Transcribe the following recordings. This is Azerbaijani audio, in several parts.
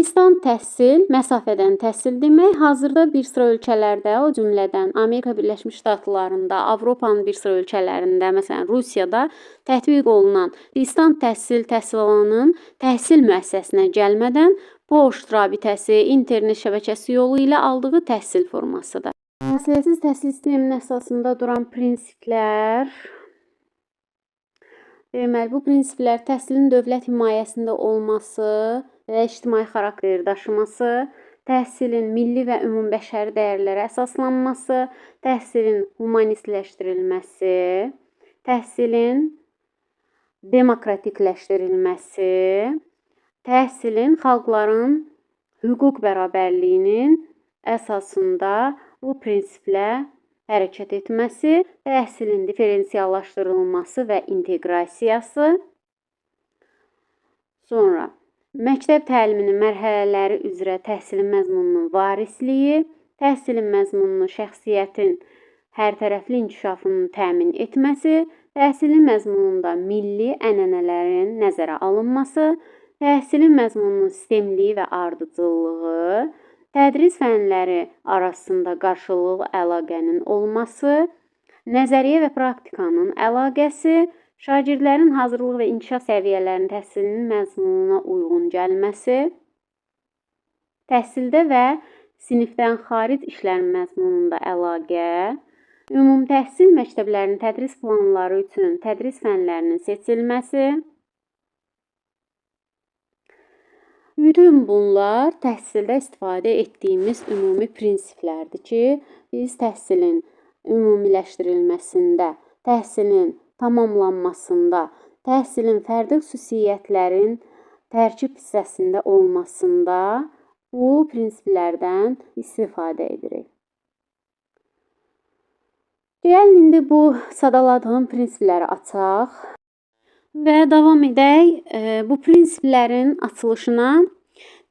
Distant təhsil, məsafədən təhsil demək, hazırda bir sıra ölkələrdə, o cümlədən Amerika Birləşmiş Ştatlarında, Avropanın bir sıra ölkələrində, məsələn Rusiyada tətbiq olunan distant təhsil, təhsil alanın təhsil müəssisəsinə gəlmədən poçt rabitəsi, internet şəbəkəsi yolu ilə aldığı təhsil formasıdır. Fasiləsiz təhsil sisteminin əsasında duran prinsiplər. Deməli, bu prinsiplər təhsilin dövlət himayəsində olması və ictimai xarakter daşıması, təhsilin milli və ümumbəşəri dəyərlərə əsaslanması, təhsilin humanistləşdirilməsi, təhsilin demokratikləşdirilməsi, təhsilin xalqların hüquq bərabərliyinin əsasında bu prinsiplə hərəkət etməsi, təhsilin diferensiallaşdırılması və inteqrasiyası, sonra məktəb təliminin mərhələləri üzrə təhsilin məzmununun varisliyi, təhsilin məzmununu şəxsiyyətin hərtərəfli inkişafının təmin etməsi, təhsilin məzmununda milli ənənələrin nəzərə alınması, təhsilin məzmununun sistemliyi və ardıcıllığı, tədris fənləri arasında qarşılıqlı əlaqənin olması, nəzəriyyə və praktikanın əlaqəsi, şagirdlərin hazırlıq və inkişaf səviyyələrinin təhsilinin məzmununa uyğun gəlməsi, təhsildə və sinifdən xaric işlərin məzmununda əlaqə, ümumtəhsil məktəblərinin tədris planları üçün tədris fənlərinin seçilməsi. Bütün bunlar təhsildə istifadə etdiyimiz ümumi prinsiplərdir ki, biz təhsilin ümumiləşdirilməsində, təhsilin tamamlanmasında, təhsilin fərdi xüsusiyyətlərin tərkib hissəsində olmasında bu prinsiplərdən istifadə edirik. Gəlin indi bu sadaladığım prinsipləri açaq və davam edək bu prinsiplərin açılışına.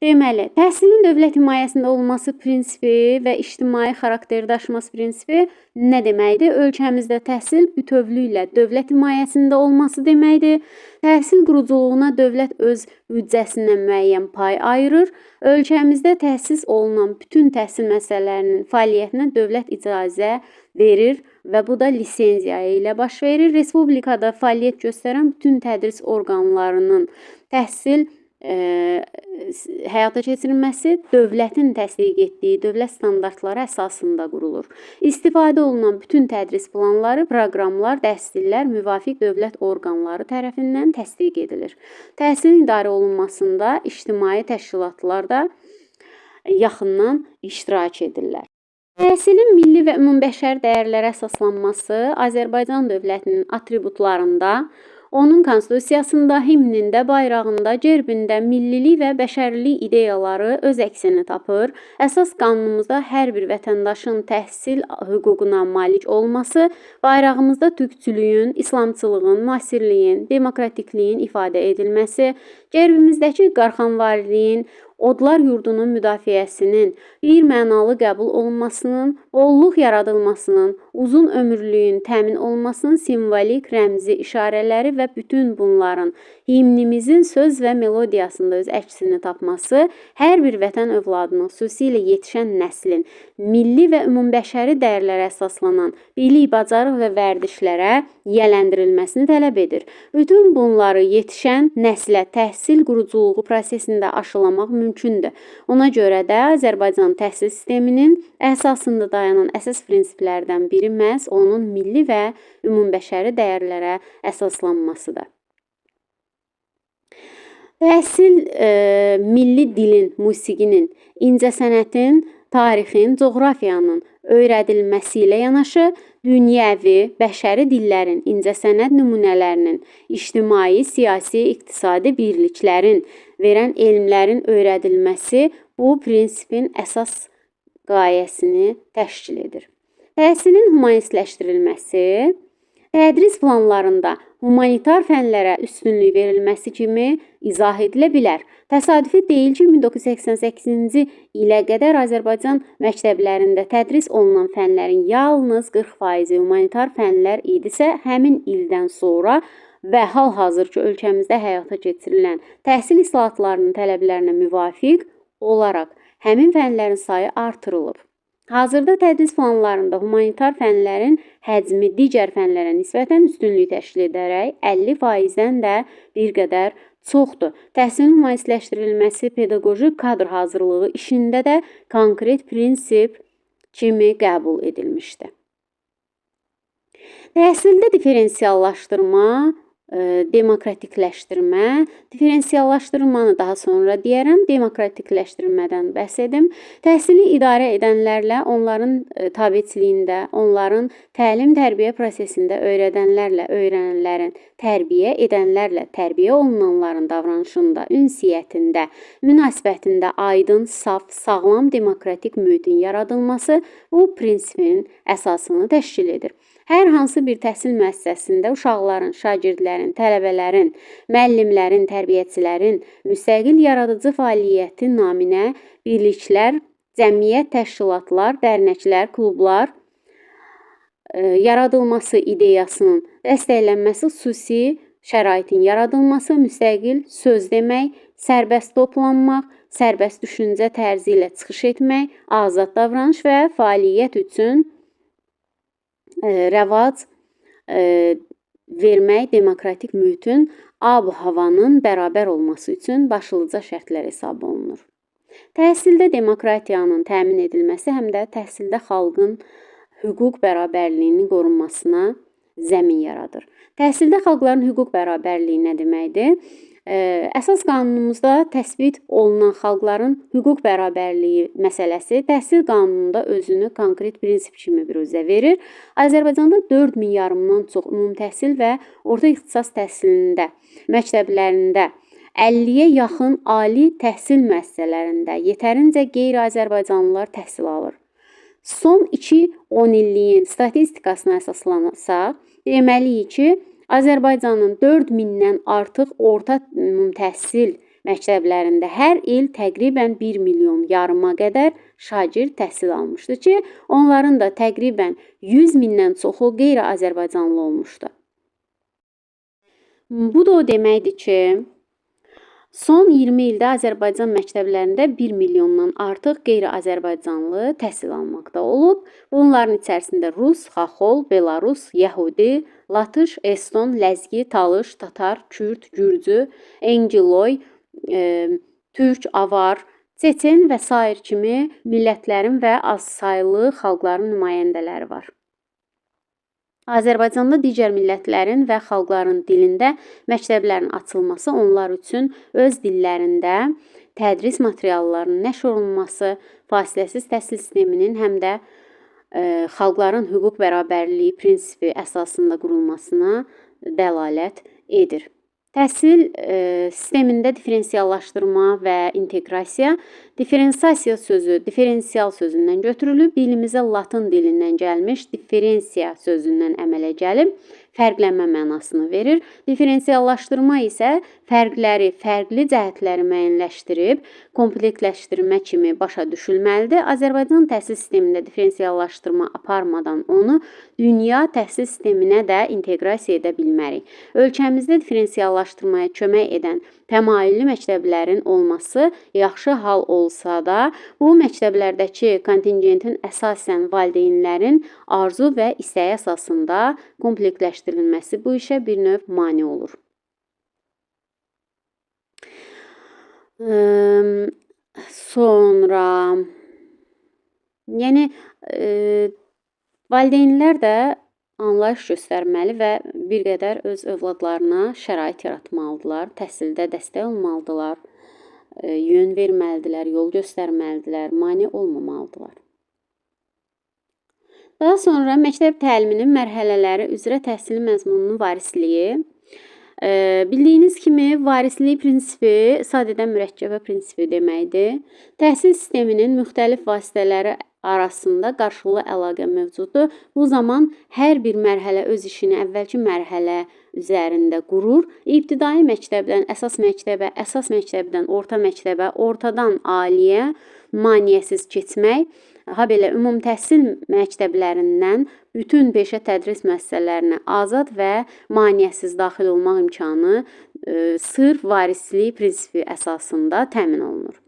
Deməli, təhsilin dövlət himayəsində olması prinsipi və ictimai xarakter daşıması prinsipi nə deməkdir? Ölkəmizdə təhsil bütövlüklə dövlət himayəsində olması deməkdir. Təhsil quruculuğuna dövlət öz büdcəsindən müəyyən pay ayırır. Ölkəmizdə təsis olunan bütün təhsil müəssisələrinin fəaliyyətinə dövlət icazə verir və bu da lisenziya ilə baş verir. Respublikada fəaliyyət göstərən bütün tədris orqanlarının təhsil həyata keçirilməsi dövlətin təsdiq etdiyi dövlət standartları əsasında qurulur. İstifadə olunan bütün tədris planları, proqramlar, dərsliklər müvafiq dövlət orqanları tərəfindən təsdiq edilir. Təhsilin idarə olunmasında ictimai təşkilatlar da yaxından iştirak edirlər. Təhsilin milli və ümumbəşəri dəyərlərə əsaslanması Azərbaycan dövlətinin atributlarında, onun konstitusiyasında, himnində, bayrağında, gerbində millilik və bəşərlik ideyaları öz əksini tapır. Əsas qanunumuzda hər bir vətəndaşın təhsil hüququna malik olması, bayrağımızda türkçülüyün, islamçılığın, müasirliyin, demokratikliyin ifadə edilməsi, gerbimizdəki qarxanvariliyin, odlar yurdunun müdafiəsinin, bir mənalı qəbul olunmasının, bolluq yaradılmasının, uzun ömürlüyün təmin olunmasının simvolik rəmzi işarələri və bütün bunların himnimizin söz və melodiyasında öz əksini tapması hər bir vətən övladının, xüsusilə yetişən nəslin milli və ümumbəşəri dəyərlərə əsaslanan bilik, bacarıq və vərdişlərə yiyələndirilməsini tələb edir. Bütün bunları yetişən nəslə təhsil quruculuğu prosesində aşılamaq mümkündür. Ona görə də Azərbaycan təhsil sisteminin əsasında dayanan əsas prinsiplərdən biri məhz onun milli və ümumbəşəri dəyərlərə əsaslanmasıdır. Təhsil milli dilin, musiqinin, incəsənətin, tarixin, coğrafiyanın öyrədilməsi ilə yanaşı dünyəvi, bəşəri dillərin, incəsənət nümunələrinin, ictimai, siyasi, iqtisadi birliklərin verən elmlərin öyrədilməsi bu prinsipin əsas qayəsini təşkil edir. Təhsilin humanistləşdirilməsi, tədris planlarında humanitar fənlərə üstünlük verilməsi kimi izah edilə bilər. Təsadüfi deyil ki, 1988-ci ilə qədər Azərbaycan məktəblərində tədris olunan fənlərin yalnız 40%-i humanitar fənlər idisə, həmin ildən sonra və hal-hazırki ölkəmizdə həyata keçirilən təhsil islahatlarının tələblərinə müvafiq olaraq həmin fənlərin sayı artırılıb. Hazırda tədris planlarında humanitar fənlərin həcmi digər fənlərə nisbətən üstünlük təşkil edərək 50%-dən də bir qədər çoxdur. Təhsilin humanistləşdirilməsi pedaqoji kadr hazırlığı işində də konkret prinsip kimi qəbul edilmişdi. Təhsildə diferensiallaşdırma, demokratikləşdirmə, diferensiallaşdırmanı daha sonra deyərəm, demokratikləşdirmədən bəhs edim. Təhsili idarə edənlərlə, onların tabeçiliyində, onların təlim-tərbiyə prosesində öyrədənlərlə öyrənənlərin, tərbiyə edənlərlə tərbiyə olunanların davranışında, ünsiyyətində, münasibətində aydın, saf, sağlam demokratik mühitin yaradılması bu prinsipin əsasını təşkil edir. Hər hansı bir təhsil müəssisəsində uşaqların, şagirdlərin, tələbələrin, müəllimlərin, tərbiyəçilərin müstəqil yaradıcı fəaliyyəti naminə birliklər, cəmiyyət, təşkilatlar, dərnəklər, klublar yaradılması ideyasının dəstəklənməsi, xüsusi şəraitin yaradılması, müstəqil söz demək, sərbəst toplanmaq, sərbəst düşüncə tərzi ilə çıxış etmək, azad davranış və fəaliyyət üçün rəvac vermək demokratik mühitin, ab-havanın bərabər olması üçün başlıca şərtlər hesab olunur. Təhsildə demokratiyanın təmin edilməsi həm də təhsildə xalqın hüquq bərabərliyinin qorunmasına zəmin yaradır. Təhsildə xalqların hüquq bərabərliyi nə deməkdir? Əsas qanunumuzda təsbit olunan xalqların hüquq bərabərliyi məsələsi təhsil qanununda özünü konkret prinsip kimi büruzə verir. Azərbaycanda 4,5 milyondan çox ümumi təhsil və orta ixtisas təhsilində, məktəblərində, 50-yə yaxın ali təhsil müəssisələrində yetərincə qeyri-Azərbaycanlılar təhsil alır. Son 2 onilliyin statistikasına əsaslansaq, deməliyik ki, Azərbaycanın 4000-dən artıq orta ümumi təhsil məktəblərində hər il təqribən 1,5 milyona qədər şagird təhsil almışdı ki, onların da təqribən 100 mindən çoxu qeyri-Azərbaycanlı olmuşdu. Bu da o deməkdir ki, son 20 ildə Azərbaycan məktəblərində 1 milyondan artıq qeyri-Azərbaycanlı təhsil almaqda olub. Bunların içərisində rus, xaxol, belarus, yəhudi, latış, eston, ləzgi, talış, tatar, kürd, gürcü, engiloy, türk, avar, çeçen və sair kimi millətlərin və azsaylı xalqların nümayəndələri var. Azərbaycanda digər millətlərin və xalqların dilində məktəblərin açılması onlar üçün öz dillərində tədris materiallarının nəşr olunması, fasiləsiz təhsil sisteminin həm də xalqların hüquq bərabərliyi prinsipi əsasında qurulmasına dəlalət edir. Təhsil sistemində diferensiallaşdırma və inteqrasiya. Diferensiasiya sözü diferensial sözündən götürülüb, dilimizə latın dilindən gəlmiş diferensiya sözündən əmələ gəlib, fərqlənmə mənasını verir. Diferensiallaşdırma isə fərqləri, fərqli cəhətləri müəyyənləşdirib, kompleksləşdirmə kimi başa düşülməlidir. Azərbaycan təhsil sistemində diferensiallaşdırma aparmadan onu dünya təhsil sisteminə də inteqrasiya edə bilmərik. Ölkəmizdə diferensiallaşdırmaya kömək edən təmayüllü məktəblərin olması yaxşı hal olsa da, bu məktəblərdəki kontingentin əsasən valideynlərin arzu və istəyi əsasında kompleksləşdirilməsi bu işə bir növ mane olur. Sonra, yəni valideynlər də anlayış göstərməli və bir qədər öz övladlarına şərait yaratmalıdırlar, təhsildə dəstək olmalıdırlar, yön verməlidirlər, yol göstərməlidirlər, mane olmamalıdırlar. Daha sonra məktəb təliminin mərhələləri üzrə təhsilin məzmununun varisliyi. Bildiyiniz kimi varislik prinsipi sadədən mürəkkəbə prinsipi deməkdir. Təhsil sisteminin müxtəlif vasitələri arasında qarşılıqlı əlaqə mövcuddur. Bu zaman hər bir mərhələ öz işini əvvəlki mərhələ üzərində qurur. İbtidai məktəbdən əsas məktəbə, əsas məktəbdən orta məktəbə, ortadan aliyə maneəsiz keçmək, habelə ümumi təhsil məktəblərindən bütün peşə tədris müəssisələrinə azad və maneəsiz daxil olmaq imkanı sırf varislik prinsipi əsasında təmin olunur.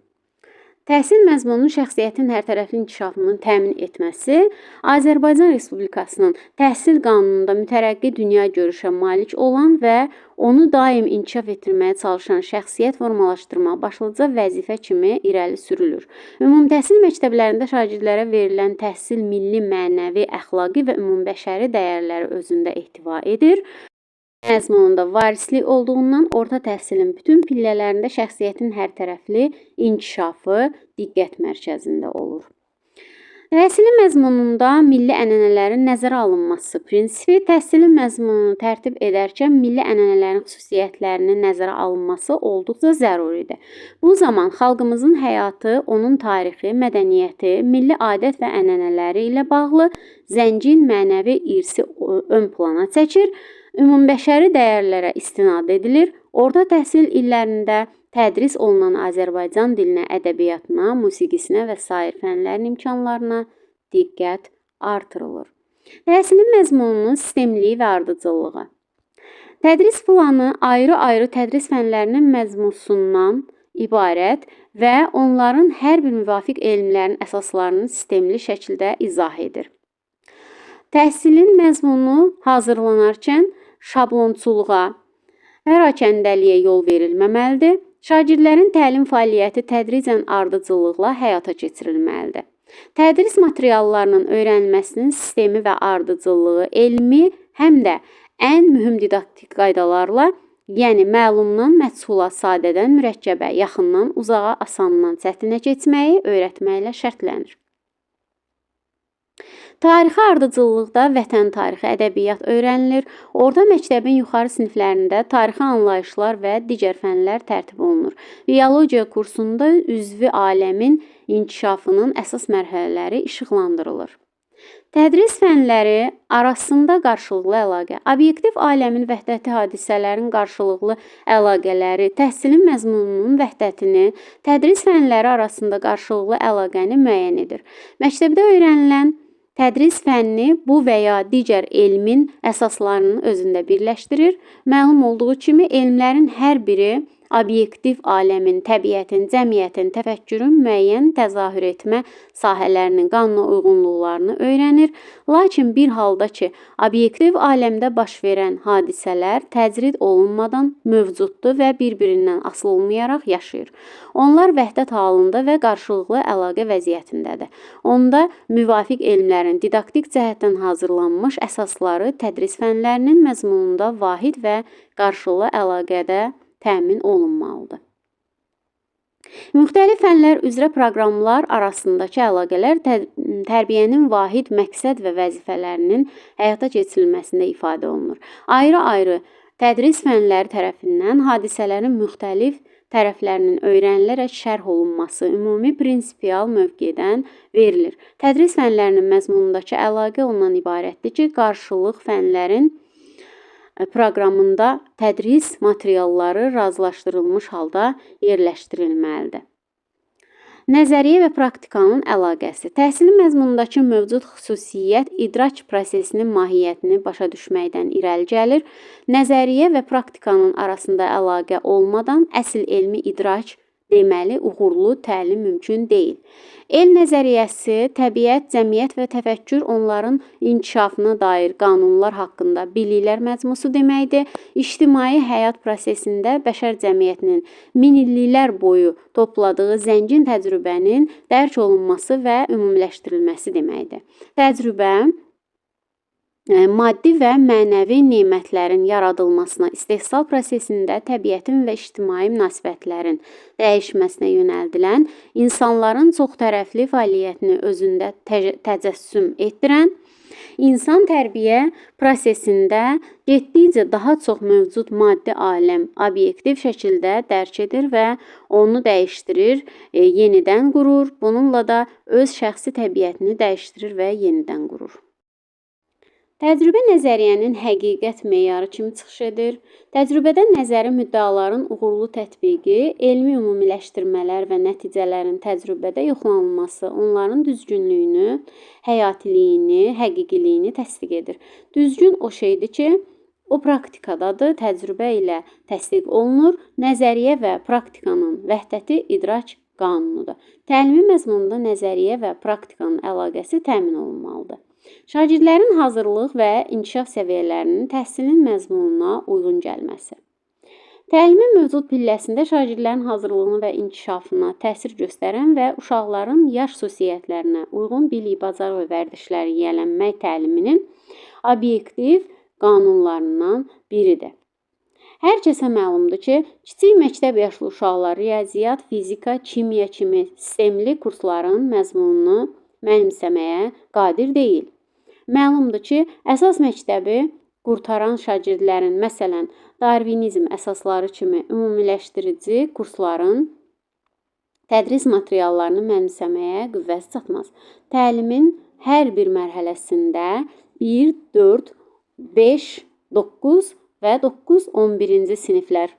Təhsil məzmununun şəxsiyyətin hərtərəfli inkişafını təmin etməsi Azərbaycan Respublikasının təhsil qanununda mütərəqqi dünya görüşə malik olan və onu daim inkişaf etdirməyə çalışan şəxsiyyət formalaşdırmaq başlıca vəzifə kimi irəli sürülür. Ümumtəhsil məktəblərində şagirdlərə verilən təhsil milli, mənəvi, əxlaqi və ümumbəşəri dəyərləri özündə ehtiva edir. Məzmununda varislik olduğundan orta təhsilin bütün pillələrində şəxsiyyətin hərtərəfli inkişafı diqqət mərkəzində olur. Təhsilin məzmununda milli ənənələrin nəzərə alınması prinsipi təhsilin məzmununu tərtib edərkən milli ənənələrin xüsusiyyətlərinin nəzərə alınması olduqca zəruridir. Bu zaman xalqımızın həyatı, onun tarixi, mədəniyyəti, milli adət və ənənələri ilə bağlı zəngin mənəvi irsi ön plana çəkir. Ümumbəşəri dəyərlərə istinad edilir. Orta təhsil illərində tədris olunan Azərbaycan dilinə, ədəbiyyatına, musiqisinə və sair fənlərin imkanlarına diqqət artırılır. Təhsilin məzmununun sistemliliyi və ardıcıllığı. Tədris planı ayrı-ayrı tədris fənlərinin məzmunundan ibarət və onların hər bir müvafiq elmlərin əsaslarını sistemli şəkildə izah edir. Təhsilin məzmunu hazırlanarkən şablonçuluğa, pərakəndəliyə yol verilməməlidir. Şagirdlərin təlim fəaliyyəti tədricən ardıcıllıqla həyata keçirilməlidir. Tədris materiallarının öyrənilməsinin sistemi və ardıcıllığı elmi həm də ən mühüm didaktik qaydalarla, yəni məlumdan məchula, sadədən mürəkkəbə, yaxından uzağa, asandan çətinə keçməyi öyrətməklə şərtlənir. Tarixi ardıcıllıqda vətən tarixi, ədəbiyyat öyrənilir. Orta məktəbin yuxarı siniflərində tarixi anlayışlar və digər fənlər tərtib olunur. Biologiya kursunda üzvü aləmin inkişafının əsas mərhələləri işıqlandırılır. Tədris fənləri arasında qarşılıqlı əlaqə, obyektiv aləmin vəhdəti hadisələrin qarşılıqlı əlaqələri, təhsilin məzmununun vəhdətini, tədris fənləri arasında qarşılıqlı əlaqəni müəyyən edir. Məktəbdə öyrənilən tədris fənni bu və ya digər elmin əsaslarını özündə birləşdirir. Məlum olduğu kimi elmlərin hər biri obyektiv aləmin, təbiətin, cəmiyyətin, təfəkkürün müəyyən təzahür etmə sahələrinin qanuna uyğunluqlarını öyrənir. Lakin bir halda ki, obyektiv aləmdə baş verən hadisələr təcrid olunmadan mövcuddur və bir-birindən asılı olmayaraq yaşayır. Onlar vəhdət halında və qarşılıqlı əlaqə vəziyyətindədir. Onda müvafiq elmlərin didaktik cəhətdən hazırlanmış əsasları tədris fənlərinin məzmununda vahid və qarşılıqlı əlaqədə təmin olunmalıdır. Müxtəlif fənlər üzrə proqramlar arasındakı əlaqələr tərbiyənin vahid məqsəd və vəzifələrinin həyata keçirilməsində ifadə olunur. Ayrı-ayrı tədris fənləri tərəfindən hadisələrin müxtəlif tərəflərinin öyrənilərək şərh olunması ümumi prinsipial mövqedən verilir. Tədris fənlərinin məzmunundakı əlaqə ondan ibarətdir ki, qarşılıq fənlərin proqramında tədris materialları razılaşdırılmış halda yerləşdirilməlidir. Nəzəriyyə və praktikanın əlaqəsi. Təhsilin məzmunundakı mövcud xüsusiyyət idrak prosesinin mahiyyətini başa düşməkdən irəli gəlir. Nəzəriyyə və praktikanın arasında əlaqə olmadan əsl elmi idrak, deməli uğurlu təlim mümkün deyil. El nəzəriyyəsi, təbiət, cəmiyyət və təfəkkür onların inkişafına dair qanunlar haqqında biliklər məcmusu deməkdir. İctimai həyat prosesində bəşər cəmiyyətinin min illiklər boyu topladığı zəngin təcrübənin dərk olunması və ümumiləşdirilməsi deməkdir. Təcrübə maddi və mənəvi nemətlərin yaradılmasına, istehsal prosesində təbiətin və ictimai münasibətlərin dəyişməsinə yönəldilən, insanların çoxtərəfli fəaliyyətini özündə təcəssüm etdirən, insan tərbiyə prosesində getdikcə daha çox mövcud maddi aləm obyektiv şəkildə dərk edir və onu dəyişdirir, yenidən qurur. Bununla da öz şəxsi təbiətini dəyişdirir və yenidən qurur. Təcrübə nəzəriyyənin həqiqət meyarı kimi çıxış edir. Təcrübədə nəzəri müddəaların uğurlu tətbiqi, elmi ümumiləşdirmələr və nəticələrin təcrübədə yoxlanılması onların düzgünlüyünü, həyatiliyini, həqiqiliyini təsdiq edir. Düzgün o şeydir ki, o praktikadadır, təcrübə ilə təsdiq olunur. Nəzəriyyə və praktikanın vəhdəti idrak qanunudur. Təlimin məzmununda nəzəriyyə və praktikanın əlaqəsi təmin olunmalıdır. Şagirdlərin hazırlıq və inkişaf səviyyələrinin təhsilin məzmununa uyğun gəlməsi. Təlimin mövcud pilləsində şagirdlərin hazırlığını və inkişafına təsir göstərən və uşaqların yaş xüsusiyyətlərinə uyğun bilik, bacarıq və vərdişləri yiyələnmək təliminin obyektiv qanunlarından biridir. Hər kəsə məlumdur ki, kiçik məktəb yaşlı uşaqlar riyaziyyat, fizika, kimya kimi sistemli kursların məzmununu mənimsəməyə qadir deyil. Məlumdur ki, əsas məktəbi qurtaran şagirdlərin, məsələn, Darvinizm əsasları kimi ümumiləşdirici kursların tədris materiallarını mənimsəməyə qüvvəsi çatmaz. Təlimin hər bir mərhələsində 1, 4, 5, 9 və 9, 11-ci siniflər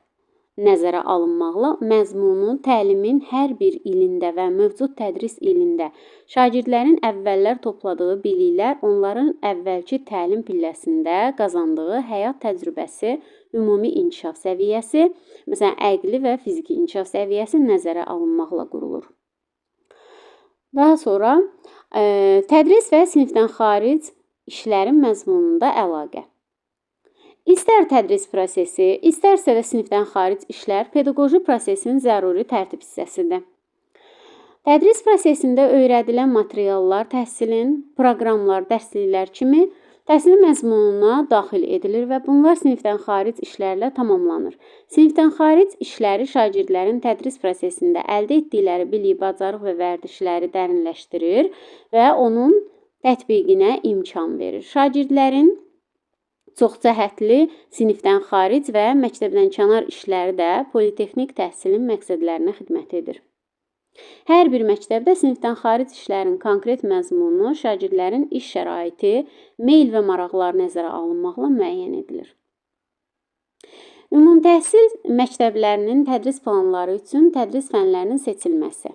nəzərə alınmaqla məzmunu təlimin hər bir ilində və mövcud tədris ilində şagirdlərin əvvəllər topladığı biliklər, onların əvvəlki təlim pilləsində qazandığı həyat təcrübəsi, ümumi inkişaf səviyyəsi, məsələn, əqli və fiziki inkişaf səviyyəsi nəzərə alınmaqla qurulur. Daha sonra tədris və sinifdən xaric işlərin məzmununda əlaqə. İstər tədris prosesi, istərsə də sinifdən xaric işlər pedaqoji prosesin zəruri tərtib hissəsidir. Tədris prosesində öyrədilən materiallar təhsilin, proqramlar, dərsliklər kimi təhsilin məzmununa daxil edilir və bunlar sinifdən xaric işlərlə tamamlanır. Sinifdən xaric işləri şagirdlərin tədris prosesində əldə etdikləri bilik, bacarıq və vərdişləri dərinləşdirir və onun tətbiqinə imkan verir. Şagirdlərin çoxcəhətli sinifdən xaric və məktəbdən kənar işləri də politexnik təhsilin məqsədlərinə xidmət edir. Hər bir məktəbdə sinifdən xaric işlərin konkret məzmunu, şagirdlərin iş şəraiti, meyl və maraqları nəzərə alınmaqla müəyyən edilir. Ümumtəhsil məktəblərinin tədris planları üçün tədris fənlərinin seçilməsi.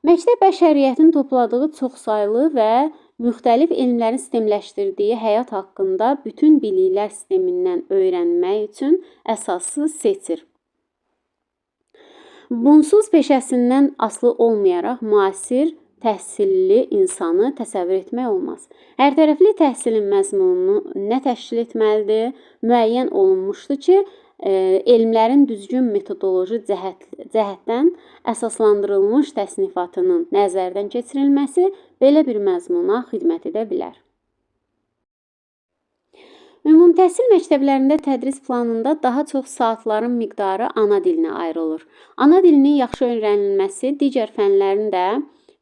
Məktəb bəşəriyyətin topladığı çoxsaylı və müxtəlif elmlərin sistemləşdirdiyi həyat haqqında bütün biliklər sistemindən öyrənmək üçün əsası seçir. Bunsuz peşəsindən asılı olmayaraq müasir təhsilli insanı təsəvvür etmək olmaz. Hərtərəfli təhsilin məzmununu nə təşkil etməlidir? Müəyyən olunmuşdur ki, elmlərin düzgün metodoloji cəhətdən əsaslandırılmış təsnifatının nəzərdən keçirilməsi belə bir məzmuna xidmət edə bilər. Ümumtəhsil məktəblərində tədris planında daha çox saatların miqdarı ana dilinə ayrılır. Ana dilinin yaxşı öyrənilməsi digər fənlərin də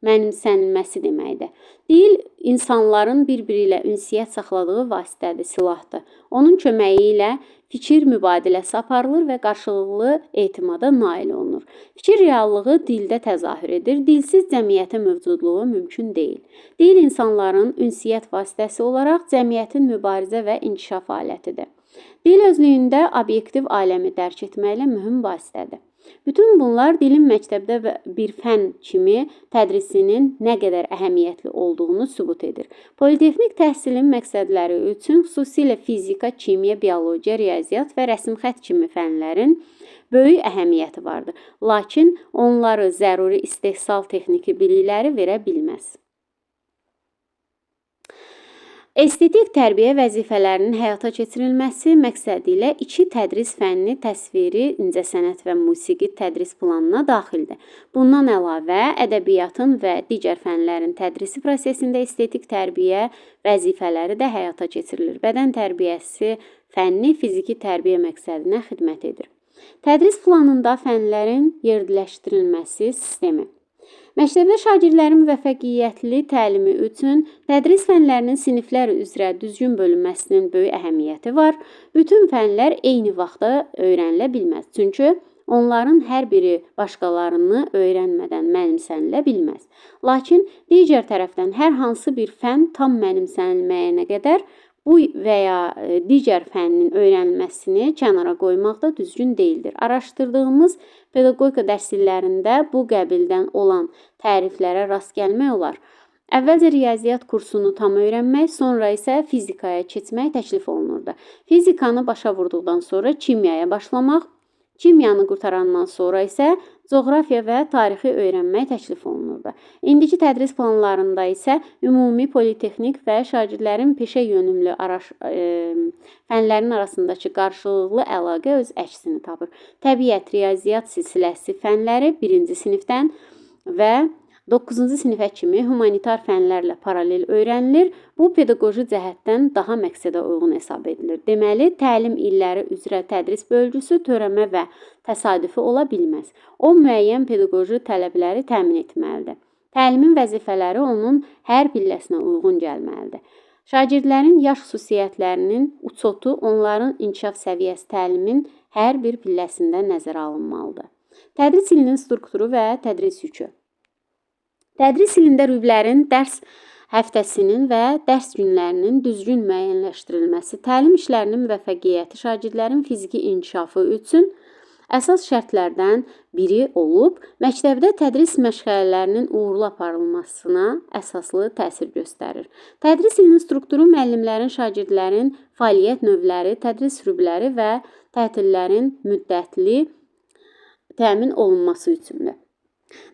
mənimsənilməsi deməkdir. Dil insanların bir-biri ilə ünsiyyət saxladığı vasitədir, silahdır. Onun köməyi ilə fikir mübadiləsi aparılır və qarşılıqlı etimada nail olunur. Fikir reallığı dildə təzahür edir. Dilsiz cəmiyyətin mövcudluğu mümkün deyil. Dil insanların ünsiyyət vasitəsi olaraq cəmiyyətin mübarizə və inkişaf alətidir. Dil özlüyündə obyektiv aləmi dərk etməklə mühüm vasitədir. Bütün bunlar dilin məktəbdə bir fən kimi tədrisinin nə qədər əhəmiyyətli olduğunu sübut edir. Politexnik təhsilin məqsədləri üçün xüsusilə fizika, kimya, biologiya, riyaziyyat və rəsm-xətt kimi fənlərin böyük əhəmiyyəti vardır. Lakin onları zəruri istehsal texniki bilikləri verə bilməz. Estetik tərbiyə vəzifələrinin həyata keçirilməsi məqsədi ilə iki tədris fənni təsviri, incəsənət və musiqi tədris planına daxildir. Bundan əlavə, ədəbiyyatın və digər fənlərin tədrisi prosesində estetik tərbiyə vəzifələri də həyata keçirilir. Bədən tərbiyəsi fənni fiziki tərbiyə məqsədinə xidmət edir. Tədris planında fənlərin yerləşdirilməsi sistemi. Məktəbdə şagirdlərin müvəffəqiyyətli təlimi üçün tədris fənlərinin siniflər üzrə düzgün bölünməsinin böyük əhəmiyyəti var. Bütün fənlər eyni vaxtda öyrənilə bilməz. Çünki onların hər biri başqalarını öyrənmədən mənimsənilə bilməz. Lakin digər tərəfdən hər hansı bir fən tam mənimsənilməyənə qədər bu və ya digər fənnin öyrənilməsini kənara qoymaq da düzgün deyildir. Araşdırdığımız pedaqogika dərsliklərində bu qəbildən olan təriflərə rast gəlmək olar. Əvvəlcə riyaziyyat kursunu tam öyrənmək, sonra isə fizikaya keçmək təklif olunurdu. Fizikanı başa vurduqdan sonra kimyaya başlamaq, kimyanı qurtarandan sonra isə coğrafiya və tarixi öyrənmək təklif olunurdu. İndiki tədris planlarında isə ümumi politexnik və şagirdlərin peşə yönümlü fənlərin arasındakı qarşılıqlı əlaqə öz əksini tapır. Təbiət, riyaziyyat silsiləsi fənləri 1-ci sinifdən və 9-cu sinifə kimi humanitar fənlərlə paralel öyrənilir. Bu pedaqoji cəhətdən daha məqsədə uyğun hesab edilir. Deməli, təlim illəri üzrə tədris bölgüsü törəmə və təsadüfi ola bilməz. O, müəyyən pedaqoji tələbləri təmin etməlidir. Təlimin vəzifələri onun hər pilləsinə uyğun gəlməlidir. Şagirdlərin yaş xüsusiyyətlərinin uçotu, onların inkişaf səviyyəsi təlimin hər bir pilləsində nəzərə alınmalıdır. Tədris ilinin strukturu və tədris yükü. Tədris ilində rüblərin dərs həftəsinin və dərs günlərinin düzgün müəyyənləşdirilməsi, təlim işlərinin müvəffəqiyyəti şagirdlərin fiziki inkişafı üçün əsas şərtlərdən biri olub, məktəbdə tədris məşğələlərinin uğurlu aparılmasına əsaslı təsir göstərir. Tədris ilinin strukturu müəllimlərin, şagirdlərin fəaliyyət növləri, tədris rübləri və tətillərin müddətli təmin olunması üçündür.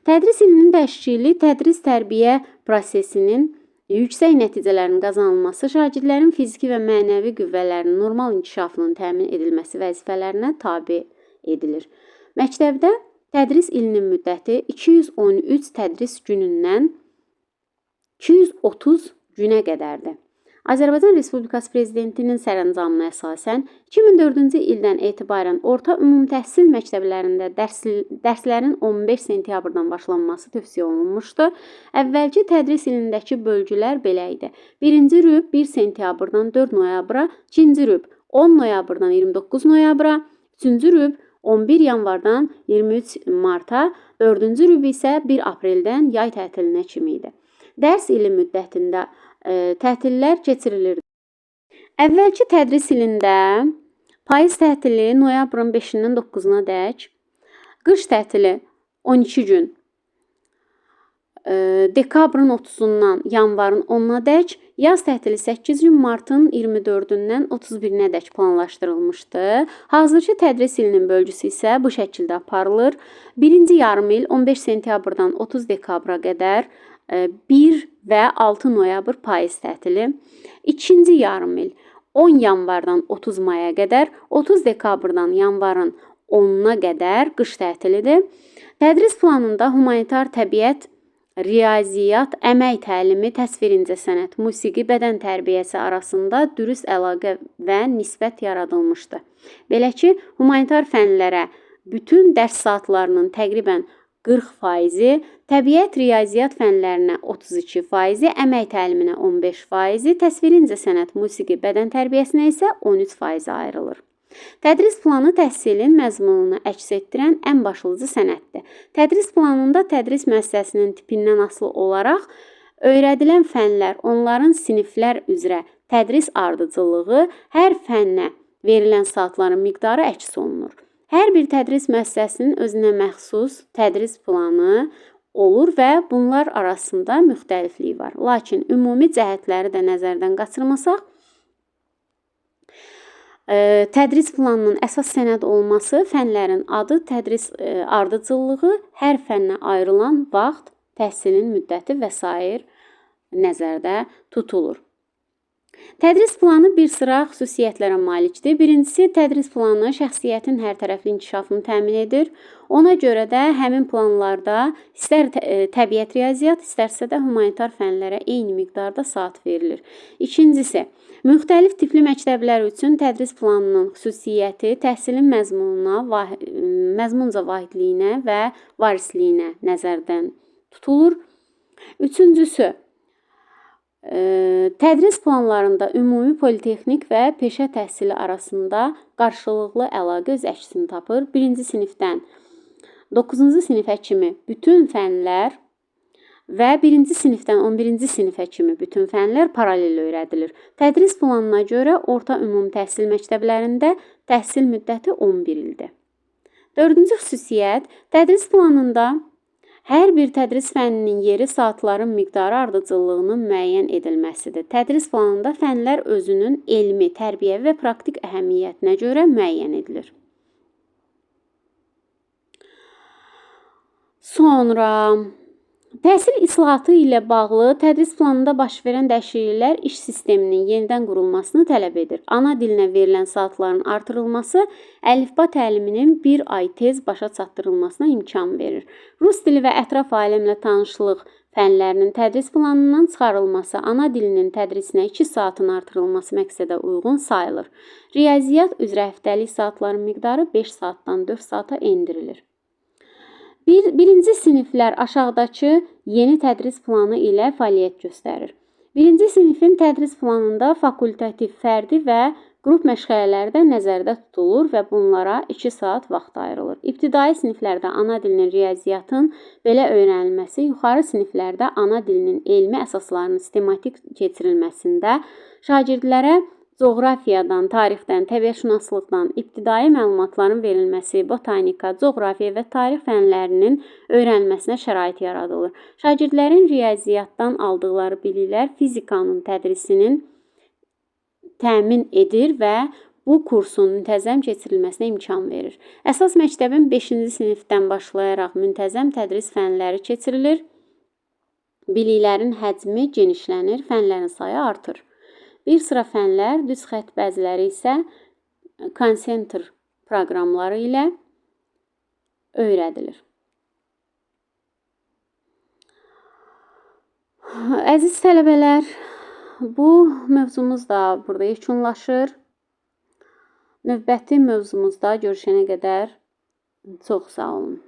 Tədris ilinin təşkili tədris-tərbiyə prosesinin yüksək nəticələrinin qazanılması, şagirdlərin fiziki və mənəvi qüvvələrinin normal inkişafının təmin edilməsi vəzifələrinə tabe edilir. Məktəbdə tədris ilinin müddəti 213 tədris günündən 230 günə qədərdir. Azərbaycan Respublikası Prezidentinin sərəncamına əsasən 2004-cü ildən etibarən orta ümumtəhsil məktəblərində dərslərin 15 sentyabrdan başlanması tövsiyə olunmuşdu. Əvvəlki tədris ilindəki bölgülər belə idi. 1-ci rüb 1 sentyabrdan 4 noyabra, 2-ci rüb 10 noyabrdan 29 noyabra, 3-cü rüb 11 yanvardan 23 marta, 4-cü rüb isə 1 apreldən yay tətilinə kimi idi. Dərs ili müddətində tətillər keçirilirdi. Əvvəlki tədris ilində payız tətili noyabrın 5-dən 9-una dək, qış tətili 12 gün, dekabrın 30-undan yanvarın 10-una dək, yaz tətili 8 gün, martın 24-ündən 31-nə dək planlaşdırılmışdı. Hazırki tədris ilinin bölgüsü isə bu şəkildə aparılır. Birinci yarım il 15 sentyabrdan 30 dekabra qədər 1 və 6 noyabr payız tətili. İkinci yarım il 10 yanvardan 30 maya qədər, 30 dekabrdan yanvarın 10-una qədər qış tətilidir. Tədris planında humanitar təbiət, riyaziyyat, əmək təlimi, təsvir incəsənət, musiqi, bədən tərbiyəsi arasında dürüst əlaqə və nisbət yaradılmışdı. Belə ki, humanitar fənlərə bütün dərs saatlarının təqribən 40%, təbiət, riyaziyyat fənlərinə 32%, əmək təliminə 15%, təsviri incəsənət, musiqi, bədən tərbiyəsinə isə 13% ayrılır. Tədris planı təhsilin məzmununu əks etdirən ən başlıca sənəddir. Tədris planında tədris müəssisəsinin tipindən asılı olaraq öyrədilən fənlər, onların siniflər üzrə tədris ardıcıllığı, hər fənnə verilən saatların miqdarı əks olunur. Hər bir tədris müəssisəsinin özünə məxsus tədris planı olur və bunlar arasında müxtəliflik var. Lakin ümumi cəhətləri də nəzərdən qaçırmasaq, tədris planının əsas sənəd olması, fənlərin adı, tədris ardıcıllığı, hər fənnə ayrılan vaxt, təhsilin müddəti və sair nəzərdə tutulur. Tədris planı bir sıra xüsusiyyətlərə malikdir. Birincisi, tədris planı şəxsiyyətin hər tərəfli inkişafını təmin edir. Ona görə də həmin planlarda istər təbiət, riyaziyyat, istərsə də humanitar fənlərə eyni miqdarda saat verilir. İkincisi, müxtəlif tipli məktəblər üçün tədris planının xüsusiyyəti təhsilin məzmununa, məzmunca vahidliyinə və varisliyinə nəzərdən tutulur. Üçüncüsü, tədris planlarında ümumi politexnik və peşə təhsili arasında qarşılıqlı əlaqə öz əksini tapır. 1-ci sinifdən 9-cu sinifə kimi bütün fənlər və 1-ci sinifdən 11-ci sinifə kimi bütün fənlər paralel öyrədilir. Tədris planına görə orta ümumi təhsil məktəblərində təhsil müddəti 11 ildir. Dördüncü xüsusiyyət, tədris planında hər bir tədris fənninin yeri saatların miqdarı ardıcıllığının müəyyən edilməsidir. Tədris planında fənlər özünün elmi, tərbiyəvi və praktik əhəmiyyətinə görə müəyyən edilir. Sonra təhsil islahatı ilə bağlı tədris planında baş verən dəyişikliklər iş sisteminin yenidən qurulmasını tələb edir. Ana dilinə verilən saatların artırılması əlifba təliminin bir ay tez başa çatdırılmasına imkan verir. Rus dili və ətraf aləmlə tanışlıq fənlərinin tədris planından çıxarılması, ana dilinin tədrisinə 2 saatın artırılması məqsədə uyğun sayılır. Riyaziyyat üzrə həftəlik saatların miqdarı 5 saatdan 4 saata endirilir. Birinci siniflər aşağıdakı yeni tədris planı ilə fəaliyyət göstərir. Birinci sinifin tədris planında fakultativ, fərdi və qrup məşğələləri də nəzərdə tutulur və bunlara 2 saat vaxt ayrılır. İbtidai siniflərdə ana dilinin, riyaziyyatın belə öyrənilməsi, yuxarı siniflərdə ana dilinin elmi əsaslarının sistematik keçirilməsində şagirdlərə coğrafiyadan, tarixdən, təbiətşünaslıqdan ibtidai məlumatların verilməsi, botanika, coğrafiya və tarix fənlərinin öyrənilməsinə şərait yaradılır. Şagirdlərin riyaziyyatdan aldıqları biliklər fizikanın tədrisinin təmin edir və bu kursun müntəzəm keçirilməsinə imkan verir. Əsas məktəbin 5-ci sinifdən başlayaraq müntəzəm tədris fənləri keçirilir. Biliklərin həcmi genişlənir, fənlərin sayı artır. Bir sıra fənlər, düz xətt, bəziləri isə konsentr proqramları ilə öyrədilir. Əziz tələbələr, bu mövzumuz da burada yekunlaşır. Növbəti mövzumuzda görüşənə qədər çox sağ olun.